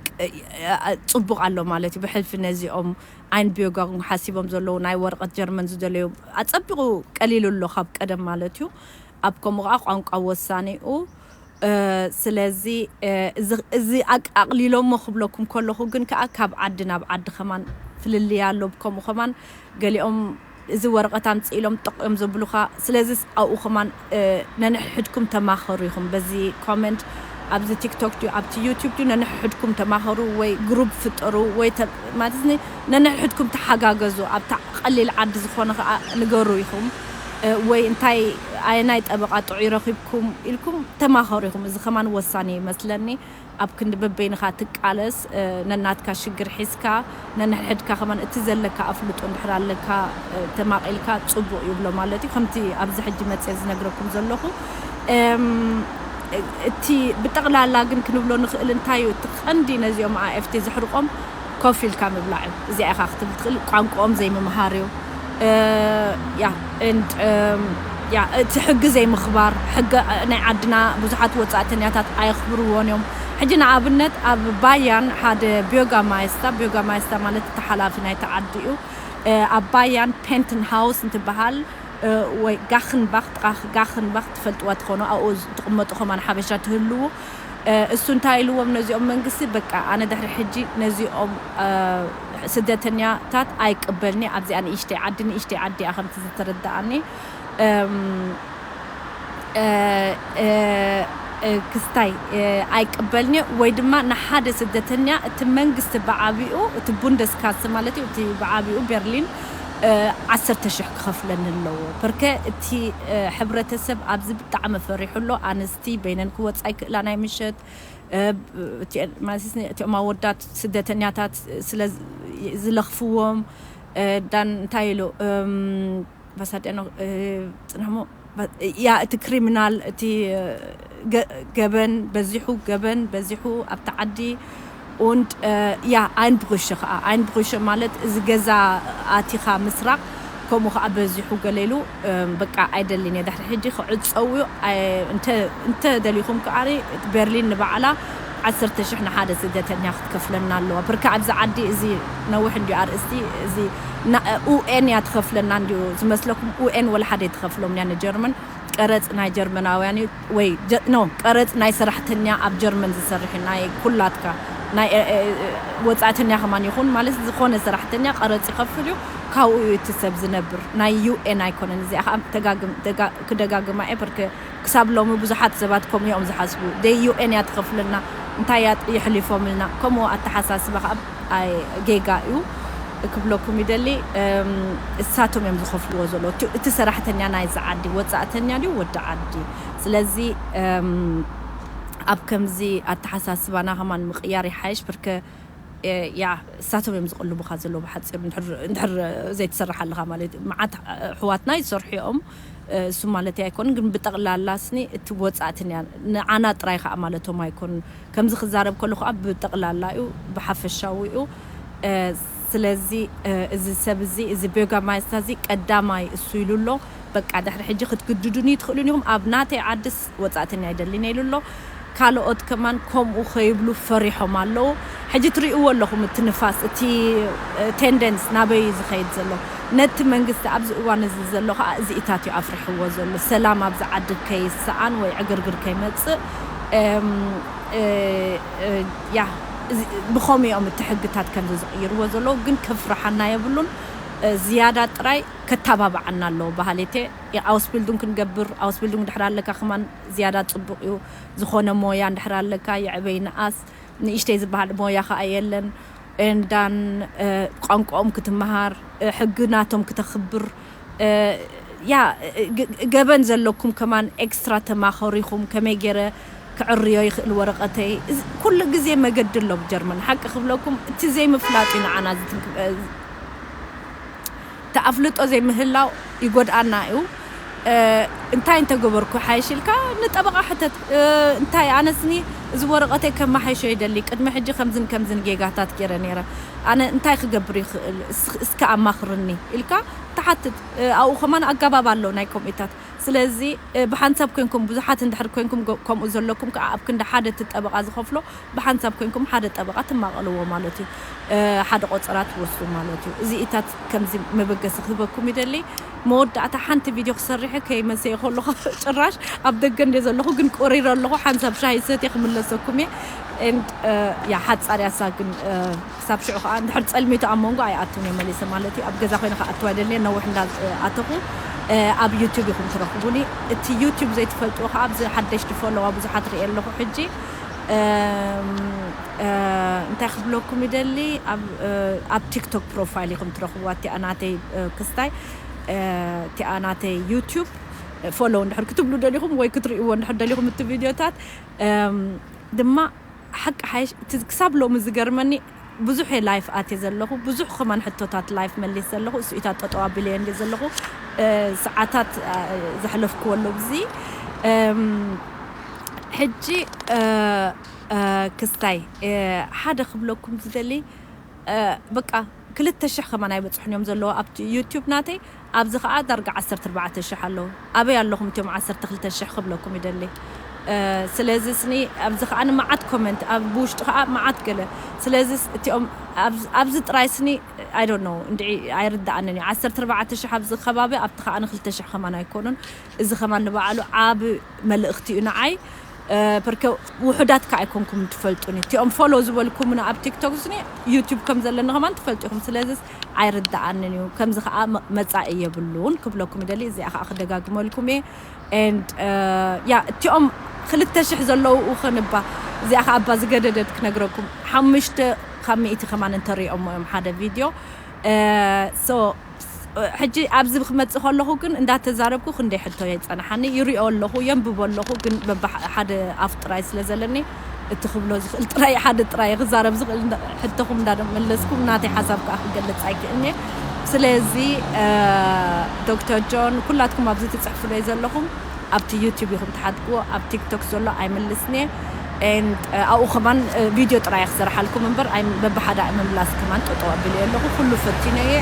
ቅ-፣ እ፣ ጽቡቕ ኣሎ ማለት እዩ። ብሕልፊ ነዚኦም ኣይን ቢዮጋን ሓሲቦም ዘለዉ ናይ ወረቐት ጀርመን ዝደለዩ ኣጸቢቑ ቀሊሉ ኣሎ ካብ ቀደም ማለት እዩ። ኣብ ከምኡ ኸዓ ቋንቋ ወሳኒኡ። እ፣ ስለዚ፣ እ፣ እዚ፣ እዚ ኣቅ-፣ ኣቕሊሎሞ ክብለኩም ከለኹ ግን ከኣ ካብ ዓዲ ናብ ዓዲ ከማን ፍልልይ ኣሎ። ብከምኡ ከማን ገሊኦም እዚ ወረቐት ኣምጽእ ኢሎም ጠቕ እዮም ዘብሉኻ። ስለዚስ ኣብኡ ከማን፣ እ፣ ነንሕድሕድኩም ተማኸሩ ኢኹም። በዚ ኮመንት ኣብዚ ቲክቶክ ድዩ ኣብቲ ዩቱብ ድዩ ነንሕድሕድኩም ተማኸሩ ወይ ግሩፕ ፍጠሩ ወይ ተ-፣ ማለት ኒ-፣ ነንሕድሕድኩም ተሓጋገዙ። ኣብታ ቀሊል ዓዲ ዝኾነ ከኣ ንገሩ ኢኹም። እ፣ ወይ እንታይ ኣየናይ ጠበቓ ጥዑይ ረኺብኩም ኢልኩም ተማኸሩ ኢኹም። እዚ ከማን ወሳኒ ይመስለኒ። ኣብ ክንዲ በበይንኻ ትቃለስ፣ እ፣ ነናትካ ሽግር ሒዝካ፣ ነንሕድሕድካ ከማን እቲ ዘለካ ኣፍልጦ እንድሕር ኣለካ፣ እ፣ ተማቒልካ ጽቡቕ ይብሎ ማለት እዩ። ከምቲ ኣብዚ ሕጂ መጽየ ዝነግረኩም ዘለኹ፣ እም፣ እቲ ብጠቕላላ ግን ክንብሎ ንኽእል እንታይ እዩ፣ እቲ ቀንዲ ነዚኦም ኣኤፍቲ ዘሕርቆም ኮፍ ኢልካ ምብላዕ እዩ። እዚኣ ኢኻ ክትብል ትኽእል፣ ቋንቋኦም ዘይምምሃር እዩ። እ፣ ያ፣ and፣ እም፣ ያ፣ እቲ ሕጊ ዘይምኽባር፣ ሕጊ ናይ ዓድና ብዙሓት ወጻእተኛታት ኣየኽብርዎን እዮም። ሕጂ ንኣብነት ኣብ ባያን ሓደ ቢዮጋ ማይስታ፣ ቢዮጋ ማይስታ ማለት እቲ ሓላፊ ናይቲ ዓዲ እዩ። እ፣ ኣብ ባያን ፔንትን ሃውስ እንትበሃል፣ እ፣ ወይ ጋኽንባኽ፣ ጥቓ ጋኽንባኽ ትፈልጥዋ ትኾኑ፣ ኣብኡ ትቕመጡ ከማን ሓበሻ ትህልዉ። እ፣ እሱ እንታይ ኢልዎም ነዚኦም መንግስቲ፣ በቃ ኣነ ድሕሪ ሕጂ ነዚኦም፣ እ፣ ስደተኛታት ኣይቅበልኒ፣ ኣብዚኣ ንእሽተይ ዓዲ፣ ንእሽተይ ዓዲ እያ ከምቲ ዝተረድኣኒ። እም፣ እ፣ እ፣ እ፣ ክስታይ፣ እ፣ ኣይቅበልኒ ወይ ድማ ንሓደ ስደተኛ እቲ መንግስቲ ብዓቢኡ፣ እቲ ቡንደስካስ ማለት እዩ፣ እቲ ብዓቢኡ ቤርሊን፣ እ፣ ዓሰርተ ሽሕ ክኸፍለኒ ኣለዎ። በርከ እቲ፣ እ፣ ሕብረተሰብ ኣብዚ ብጣዕሚ ፈሪሑ ኣሎ። ኣንስቲ በይነን ክወጻ ይክእላ ናይ ምሸት፣ እ፣ ብ-፣ እቲ-፣ ማለት ስ-፣ እቲኦም ኣወዳት ስደተኛታት ስለ ዝ-፣ ዝለኽፍዎም፣ እ፣ ዳን እንታይ ኢሉ፣ እም፣ ባሳደኖ፣ እ፣ ጽናሞ፣ ባ-፣ ያ፣ እቲ ክሪሚናል፣ እቲ፣ እ፣ ገ-፣ ገበን በዚሑ፣ ገበን በዚሑ ኣብቲ ዓዲ። Und፣ እ፣ ያ፣ ኣይንብቑሸ ኸኣ፣ ኣይንብቑሸ ማለት እዚ ገዛ ኣቲኻ ምስራቕ፣ ከምኡ ኸኣ በዚሑ ገለ ኢሉ፣ እ፣ በቃ ኣይደልን እየ። ድሕሪ ሕጂ ክዕጸው እዩ። ኣይ-፣ እንተ-፣ እንተ ደሊኹም ከኣ ቤርሊን ንባዕላ ዓሰርተ ሽሕ ንሓደ ስደተኛ ክትከፍለና ኣለዋ። ብርካ ኣብዚ ዓዲ እዚ ነዊሕ እንድዩ ኣርእስቲ፣ እዚ ና-፣ ዩ ኤን እያ ትኸፍለና እንድዩ ዝመስለኩም? ዩ ኤን ወላ ሓደ ኣይትኸፍሎም እያ ንጀርመን። ቀረጽ ናይ ጀርመናውያን እዩ፣ ወይ ጀ-፣ ኖ፣ ቀረጽ ናይ ሰራሕተኛ ኣብ ጀርመን ዝሰርሕ እዩ፣ ናይ ኩላትካ፣ ናይ፣ እ፣ እ፣ እ፣ ወጻእተኛ ከማን ይኹን፣ ማለት ዝኾነ ሰራሕተኛ ቀረጽ ይኸፍል እዩ፣ ካብኡ እዩ እቲ ሰብ ዝነብር። ናይ ዩ ኤን ኣይኮነን። እዚኣ ኸኣ ተጋግም-፣ ደጋ-፣ ክደጋግማ እየ፣ በርከ ክሳብ ሎሚ ብዙሓት ሰባት ከምኡ እዮም ዝሓስቡ። ደይ ዩ ኤን እያ ትኸፍለና፣ እንታይ እያ የሕሊፎምልና? ከምኡ ኣተሓሳስባ ኸኣ ኣይ ጌጋ እዩ። ክብለኩም ይደሊ። እሳቶም እዮም ዝኸፍልዎ ዘሎ። እቲ ሰራሕተኛ ናይዚ ዓዲ ወፃእተኛ ድዩ ወዲ ዓዲ? ስለዚ ኣብ ከምዚ ኣተሓሳስባና ከማን ምቕያር ይሓይሽ። ብርከ ያ እሳቶም እዮም ዝቕልቡኻ ዘለዉ ብሓፂሩ፣ እንድሕር ዘይትሰርሕ ኣለኻ ማለት እዩ። መዓት ኣሕዋትና ይሰርሑ እዮም። እሱ ማለት ኣይኮኑን፣ ግን ብጠቕላላ ስኒ እቲ ወፃእትን እያ፣ ንዓና ጥራይ ከዓ ማለቶም ኣይኮኑን። ከምዚ ክዛረብ ከሎ ከዓ ብጠቕላላ እዩ፣ ብሓፈሻዊ እዩ። ስለዚ እዚ ሰብ እዚ፣ እዚ ቤጋ ማይስታ እዚ ቀዳማይ እሱ ኢሉ ኣሎ። በቃ ድሕሪ ሕጂ ክትግድዱኒ ትኽእሉን ኢኹም፣ ኣብ ናተይ ዓድስ ወፃእትን ኣይደልን ኢሉ ኣሎ። ካልኦት ከማን ከምኡ ከይብሉ ፈሪሖም ኣለዉ። ሕጂ ትርእይዎ ኣለኹም እቲ ንፋስ፣ እቲ ቴንደንስ ናበይ እዩ ዝኸይድ ዘሎ። ነቲ መንግስቲ ኣብዚ እዋን እዚ ዘሎ ከዓ እዚኢታት እዩ ኣፍሪሕዎ ዘሎ። ሰላም ኣብዚ ዓዲ ከይሰኣን ወይ ዕግርግር ከይመፅእ ያ ብኸምኡ እዮም እቲ ሕግታት ከምዚ ዝቕይርዎ ዘለዉ። ግን ከፍርሓና የብሉን። ዝያዳ ጥራይ ከተባብዓና ኣለዎ ባህሌቴ። ኣውስቢልዱን ክንገብር፣ ኣውስቢልዱን ድሕር ኣለካ ከማን ዝያዳ ፅቡቕ እዩ። ዝኾነ ሞያ እንድሕር ኣለካ፣ የዕበይ ንኣስ ንእሽተይ ዝበሃል ሞያ ከዓ የለን። እንዳን ቋንቋኦም ክትመሃር፣ ሕጊ ናቶም ክተኽብር፣ ያ ገበን ዘለኩም ከማን ኤክስትራ ተማኸሪኹም፣ ከመይ ገይረ ክዕርዮ ይኽእል ወረቐተይ። ኩሉ ግዜ መገዲ ኣሎ ብጀርመን። ሓቂ ክብለኩም እቲ ዘይምፍላጥ እዩ ንዓና ዝትንክ ተኣፍልጦ ዘይምህላው ይጎድኣና እዩ። እንታይ እንተገበርኩ ሓይሽ ኢልካ ንጠበቓ ሕተት። እንታይ ኣነስኒ እዚ ወረቐተይ ከመሓይሾ ይደሊ፣ ቅድሚ ሕጂ ከምዝን ከምዝን ጌጋታት ገይረ ነይረ፣ ኣነ እንታይ ክገብር ይኽእል እስኪ ኣማኽርኒ ኢልካ ትሓትት። ኣብኡ ከማን ኣገባብ ኣሎ ናይ ከምኡታት። ስለዚ ብሓንሳብ ኮንኩም ብዙሓት እንድሕር ኮንኩም ከምኡ ዘለኩም ከዓ ኣብ ክንዲ ሓደ እቲ ጠበቓ ዝኸፍሎ ብሓንሳብ ኮንኩም ሓደ ጠበቓ ትማቐልዎ ማለት እዩ። ሓደ ቆፀራ ትወስዱ ማለት እዩ። እዚ ኢታት ከምዚ መበገሲ ክህበኩም ይደሊ። መወዳእታ ሓንቲ ቪድዮ ክሰርሐ ከይመሰየ ከለኹ ጭራሽ ኣብ ደገ እንደ ዘለኹ ግን ቆሪረ ኣለኹ። ሓንሳብ ሻሂ ሰትየ ክምለሰኩም እየ። ያ ሓፃር ያሳ ግን ክሳብ ሽዑ ከዓ እንድሕር ፀልሚቱ ኣብ መንጎ ኣይኣቱን እየ መሊሰ ማለት እዩ። ኣብ ገዛ ኮይነ ክኣትዋ ይደልየ ነዊሕ እንዳኣተኹ ኣብ ዩቱብ ኢኹም ትረኽቡኒ። እቲ ዩቱብ ዘይትፈልጥዎ ከዓ ኣብዚ ሓደሽቲ ፎሎዋ ብዙሓት ርእየ ኣለኹ ሕጂ። እንታይ ክብለኩም ይደሊ፣ ኣብ ቲክቶክ ፕሮፋይል ኢኹም ትረኽብዋ እቲኣ ናተይ ክስታይ እቲኣ ናተይ ዩቱብ ፎሎው እንድሕር ክትብሉ ደሊኹም ወይ ክትርእይዎ እንድሕር ደሊኹም እቲ ቪድዮታት ድማ ሓቂ ሓይሽ እቲ ክሳብ ሎሚ ዝገርመኒ ብዙሕ እየ ላይፍ ኣትየ ዘለኹ፣ ብዙሕ ከማን ሕቶታት ላይፍ መሊስ ዘለኹ፣ እሱ ኢታት ጠጠው ኣቢለዮ እንድየ ዘለኹ፣ ሰዓታት ዘሕለፍክዎ ኣሎ ብዚ። ሕጂ ክስታይ ሓደ ክብለኩም ዝደሊ በቃ ክልተ ሽሕ ከማን ኣይበፅሑን እዮም ዘለዉ ኣብቲ ዩቱብ ናተይ። ኣብዚ ከዓ ዳርጋ ዓሰርተ ኣርባዕተ ሽሕ ኣለዉ። ኣበይ ኣለኹም እቲኦም ዓሰርተ ክልተ ሽሕ ክብለኩም ይደሊ። ስለዚ ስኒ ኣብዚ ከዓ ንመዓት ኮመንት ኣብ ብውሽጢ ከዓ መዓት ገለ። ስለዚ እቲኦም ኣብዚ ጥራይ ስኒ I don't know እንድዒ ኣይርድኣንን እዩ። ዓሰርተ ኣርባዕተ ሽሕ ኣብዚ ከባቢ ኣብቲ ከዓ ንክልተ ሽሕ ከማን ኣይኮኑን። እዚ ከማን ንባዕሉ ዓብ መልእኽቲ እዩ ንዓይ። ፐርከ ውሑዳት ከ ኣይኮንኩም ትፈልጡኒ። እቲኦም ፎሎ ዝበልኩምና ኣብ ቲክቶክ ስኒ ዩቱብ ከም ዘለኒ ከማን ትፈልጡ ኢኹም። ስለዚ ኣይርድኣንን እዩ። ከምዚ ከዓ መፃኢ የብሉን ክብለኩም ይደሊ። እዚኣ ከዓ ክደጋግመልኩም እየ። And ያ እቲኦም ክልተ ሽሕ ዘለዉ ኸንባ እዚኣ ከዓ እባ ዝገደደት ክነግረኩም ሓሙሽተ ካብ ሚእቲ ከማን እንተሪኦሞ እዮም ሓደ ቪድዮ። So ሕጂ ኣብዚ ክመፅእ ከለኹ ግን እንዳተዛረብኩ ክንደይ ሕቶ የፀንሓኒ ይሪኦ ኣለኹ የንብቦ ኣለኹ ግን በባ ሓደ ኣፍ ጥራይ ስለ ዘለኒ እቲ ክብሎ ዝኽእል ጥራይ ሓደ ጥራይ ክዛረብ ዝኽእል ሕቶኹም እንዳመለስኩም ናተይ ሓሳብ ከዓ ክገልፅ ኣይክእልኒ። ስለዚ ዶክተር ጆን ኩላትኩም ኣብዚ ትፅሕፉለይ ዘለኹም ኣብቲ ዩቲብ ኢኹም ትሓድግዎ ኣብ ቲክቶክ ዘሎ ኣይምልስን እየ። And ኣብኡ ከማን ቪድዮ ጥራይ ክሰርሓልኩም እምበር በብሓደ ምምላስ ከማን ጠጠው ኣቢለ ኣለኹ። ኩሉ ፈቲነ እየ።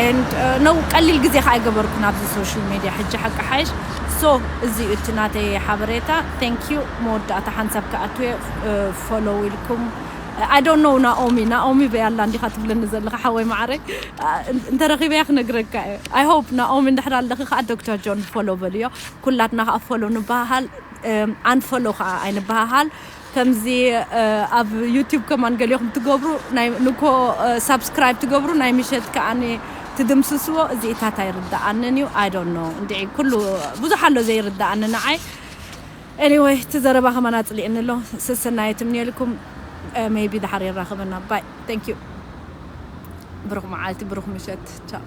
And ነው ቀሊል ግዜ ከዓ ኣይገበርኩን ኣብዚ ሶሻል ሚድያ ሕጂ ሓቂ ሓይሽ። So እዚ እዩ እቲ ናተይ ሓበሬታ። Thank you። መወዳእታ ሓንሳብ ክኣትወ ፎሎው ኢልኩም I don't know ናኦሚ ናኦሚ በያላ እንዲኻ ትብለኒ ዘለኻ ሓወይ ማዕረ እንተረኺበያ ክነግረካ እየ። I hope ናኦሚ እንድሕር ኣለኺ ከዓ ዶክተር ጆን ፎሎ በልዮ። ኩላትና ከዓ ፎሎ ንበሃሃል ኣንፈሎ ከዓ ኣይንበሃሃል። ከምዚ ኣብ ዩቲብ ከማን ገሊኹም ትገብሩ ንኮ ሳብስክራይብ ትገብሩ ናይ ምሸት ከዓ ትድምስስዎ። እዚኢታት ኣይርድኣንን እዩ። I don't know እንድዒ ኩሉ ብዙሕ ኣሎ ዘይርድኣኒ ንዓይ። Anyway እቲ ዘረባ ከማን ኣፅሊእኒ ኣሎ። ሰሰናየ ትምንየልኩም። Maybe ድሓር የራኽበና ባይ። Thank you። ብሩኽ መዓልቲ፣ ብሩኽ ምሸት። ቻው።